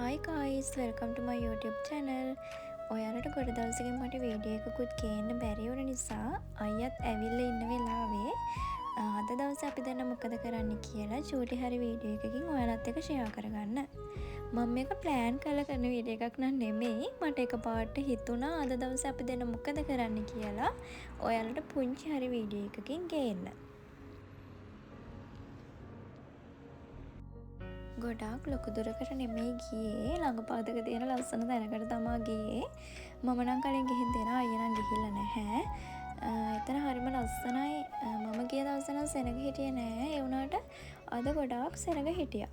Hi guys, welcome to my YouTube channel. ඔයාලට ගොඩ දවසකින් මට වීඩියෝ එකකුත් ගේන්න බැරි වුණ නිසා අයියත් ඇවිල්ලා ඉන්න වෙලාවේ අද දවසේ අපි දෙන්න මොකද කරන්න කියලා චූටි හරි වීඩියෝ එකකින් ඔයාලත් එක්ක ෂෙයා කරගන්න. මම මේක ප්ලෑන් කරලා කරන වීඩියෝ එකක් නම් නෙමෙයි. මට එකපාරට හිතුණා අද දවසේ අපි දෙන්න මොකද කරන්න කියලා ඔයාලට පුංචි හරි වීඩියෝ එකකින් ගේන්න. ගොඩාක් ලොකු දුරකට නෙමෙයි ගියේ, ළඟපාතක තියෙන ලස්සන තැනකට තමා ගියේ. මම නම් කලින් ගිහින් තියෙනවා, අයියා නම් ගිහිල්ලා නැහැ. එතන හරිම ලස්සනයි. මම ගිය දවසේ නම් සෙනග හිටියේ නෑ. ඒ වුණාට අද ගොඩාක් සෙනග හිටියා.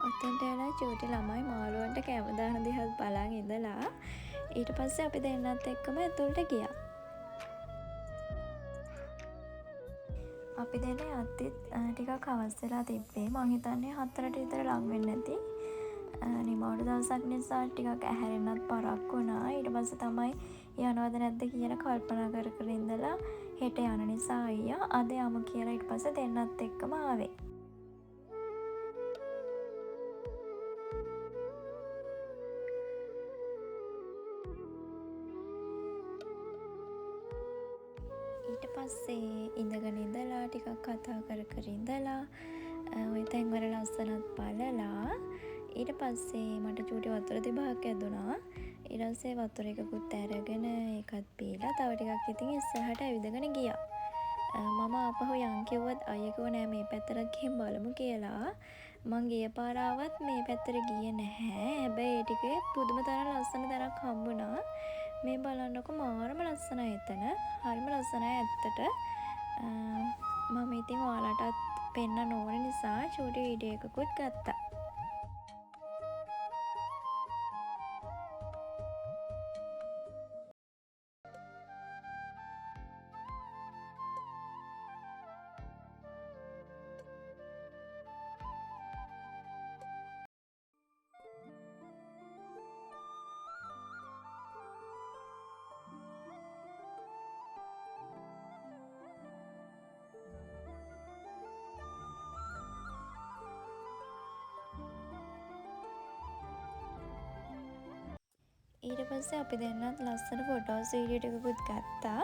ඔතෙන්ට වෙලා චූටි ළමයි මාළුවන්ට කෑම දාන දිහාත් බලන් ඉඳලා ඊට පස්සේ අපි දෙන්නත් එක්කම ඇතුළට ගියා. අපි දෙන්න යද්දිත් ටිකක් හවස් වෙලා තිබ්බේ. මං හිතන්නේ 4ට විතර ලං වෙන්න ඇති. නිවාඩු දවසක් නිසා ටිකක් ඇහැරෙන්නත් පරක්කු වුණා. ඊට පස්සේ තමයි යනවද නැද්ද කියලා කල්පනා කර කර ඉඳලා හෙට යන නිසා අයියා අද යමු කියලා ඊට පස්සේ දෙන්නත් එක්කම ආවේ. ඊට පස්සේ ඉඳගෙන ඉඳලා ටිකක් කතා කර කර ඉඳලා ඔය තැන්වල ලස්සනත් බලලා ඊට පස්සේ මට චූටි වතුර දෙබහක් ඇදුනා. ඊට පස්සේ වතුර එකකුත් අරගෙන ඒකත් බීලා තව ටිකක් ඉතින් ඉස්සරහට ඇවිදගෙන ගියා. මම ආපහු යන් කිව්වත් අයියා කිව්වා නෑ මේ පැත්තටත් ගිහින් බලමු කියලා. මං ගිය පාර ආවත් මේ පැත්තට ගියේ නැහැ. හැබැයි ඒ ටිකේ පුදුම තරම් ලස්සන තැනක් හම්බුණා. මේ බලන්නකො මාරම ලස්සනයි එතන. හරිම ලස්සනයි ඇත්තට. මම ඉතින් ඔයාලටත් පෙන්නන්න ඕන නිසා චූටි වීඩියෝ එකකුත් ගත්තා. ඊට පස්සේ අපි දෙන්නත් ලස්සන ෆොටෝස් වීඩියෝ ටිකකුත් ගත්තා.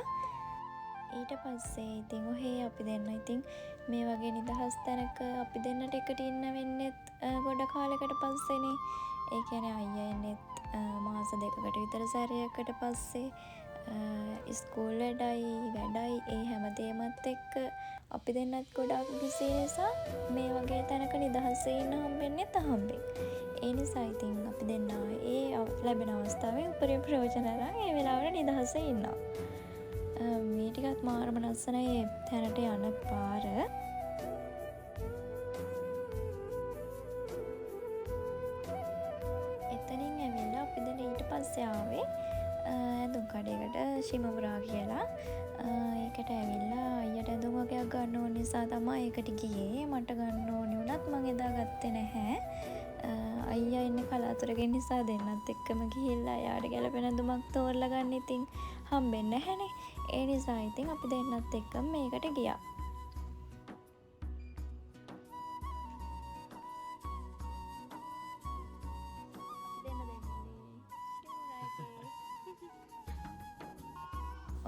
ඊට පස්සේ ඉතින් ඔහේ අපි දෙන්න ඉතින් මේ වගේ නිදහස් තැනක අපි දෙන්නට එකට ඉන්න වෙන්නෙත් ගොඩ කාලෙකට පස්සේනේ. ඒ කියන්නේ අයියා එන්නෙත් මාස දෙකකට විතර සැරයකට පස්සේ. ඉස්කෝල් වැඩයි ඒ හැමදේමත් එක්ක අපි දෙන්නත් ගොඩාක් බිසී නිසා මේ වගේ තැනක නිදහසේ ඉන්න හම්බෙන්නෙත් අහම්බෙන්. ඒ නිසා ඉතින් අපි දෙන්න ඒ ලැබෙන අවස්ථාවේ උපරිම ප්‍රයෝජන අරන් ඒ වෙලාවට නිදහසේ ඉන්නවා. මේ ටිකත් මාරම ලස්සනයි ඒ තැනට යන පාර. එතනින් ඇවිල්ලා අපි දෙන්න ඊට පස්සේ ආවේ ඇඳුම් කඩේකට ශිමමුරා කියලා. ඒකට ඇවිල්ලා අයියට ඇඳුම් වගයක් ගන්න ඕන නිසා තමයි ඒකට ගියේ. මට ගන්න ඕනි වුණත් මං එදා ගත්තේ නැහැ. අයියා ඉන්නේ කලාතුරකින් නිසා දෙන්නත් එක්කම ගිහිල්ලා එයාට ගැලපෙන ඇඳුමක් තෝරලා ගන්න ඉතින් හම්බෙන්නේ නැහැනේ. ඒ නිසා ඉතින් අපි දෙන්නත් එක්කම මේකට ගියා.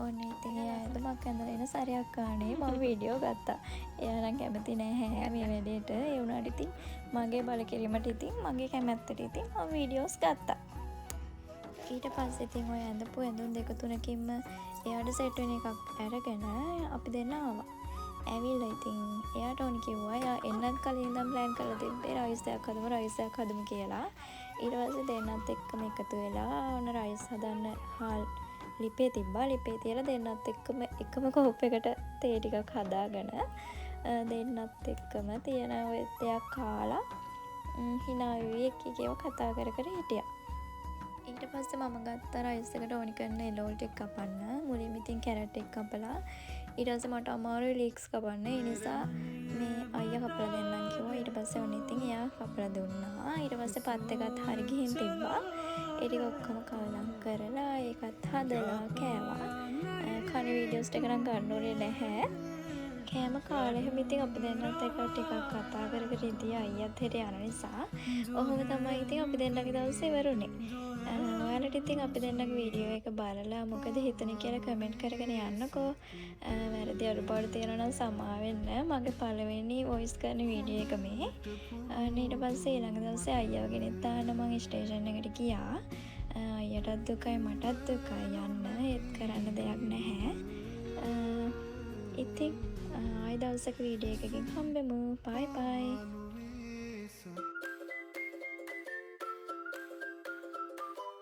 ඔන්න ඉතින් එයා ඇඳුමක් ඇඳලා එන සැරයක් ගානේ මම වීඩියෝ ගත්තා. එයා නම් කැමති නැහැ මේ වැඩේට. ඒ වුණාට ඉතින් මගේ බල කිරීමට ඉතින් මගේ කැමැත්තට ඉතින් මම වීඩියෝස් ගත්තා. ඊට පස්සේ ඉතින් ඔය ඇඳපු ඇඳුම් දෙක තුනකින්ම එයාට සෙට් වෙන එකක් අරගෙන අපි දෙන්න ආවා. ඇවිල්ලා ඉතින් එයාට ඕනි කිව්වා. එයා එන්නත් කලින් ඉඳන් ප්ලෑන් කරලා තිබ්බේ රයිස් එකක් හදමු, රයිස් එකක් හදමු කියලා. ඊට පස්සේ දෙන්නත් එක්කම එකතු වෙලා ඔන්න රයිස් හදන්න හාල් ලිපේ තිබ්බා. ලිපේ තියලා දෙන්නත් එක්කම එකම කෝප් එකට තේ ටිකක් හදාගෙන දෙන්නත් එක්කම තියෙන ඔය දෙයක් කාලා hina වෙවි එක එක ඒවා කතා කර කර හිටියා. ඊට පස්සේ මම ගත්තා රයිස් එකට ඕනි කරන එළවලු ටික කපන්න. මුලින්ම ඉතින් කැරට් එක කපලා ඊට පස්සේ මට අමාරුයි ලීක්ස් කපන්න. ඒ නිසා මේ අයියා කපලා දෙන්නම් කිව්වා. ඊට පස්සේ ඔන්න ඉතින් එයා කපලා දුන්නා. ඊට පස්සේ පත් එකත් හරි ගිහින් තිබ්බා. ඒ ටික ඔක්කොම කවලම් කරලා ඒකත් හදලා කෑවා. කන වීඩියෝස් ටික නම් ගන්න ඕනේ නැහැ. කෑම කාලා එහෙම ඉතින් අපි දෙන්නත් එක්ක ටිකක් කතා කර කර හිටියා අයියත් හෙට යන නිසා. ඔහොම තමයි ඉතින් අපි දෙන්නගේ දවස ඉවර වුණේ. ඔයාලට ඉතින් අපි දෙන්නගේ වීඩියෝ එක බලලා මොකද හිතුනේ කියලා කමෙන්ට් කරගෙන යන්නකෝ. වැරදි අඩුපාඩු තියෙනවා නම් සමා වෙන්න. මගේ පළවෙනි වොයිස් කරන වීඩියෝ එක මේ. අන්න ඊට පස්සේ ඊළඟ දවසේ අයියව ගෙනෙත් දාන්න මං ස්ටේෂන් එකට ගියා. අයියටත් දුකයි මටත් දුකයි යන්න. ඒත් කරන්න දෙයක් නැහැ. ඉතින් ආයෙ දවසක වීඩියෝ එකකින් හම්බෙමු. බයි බයි.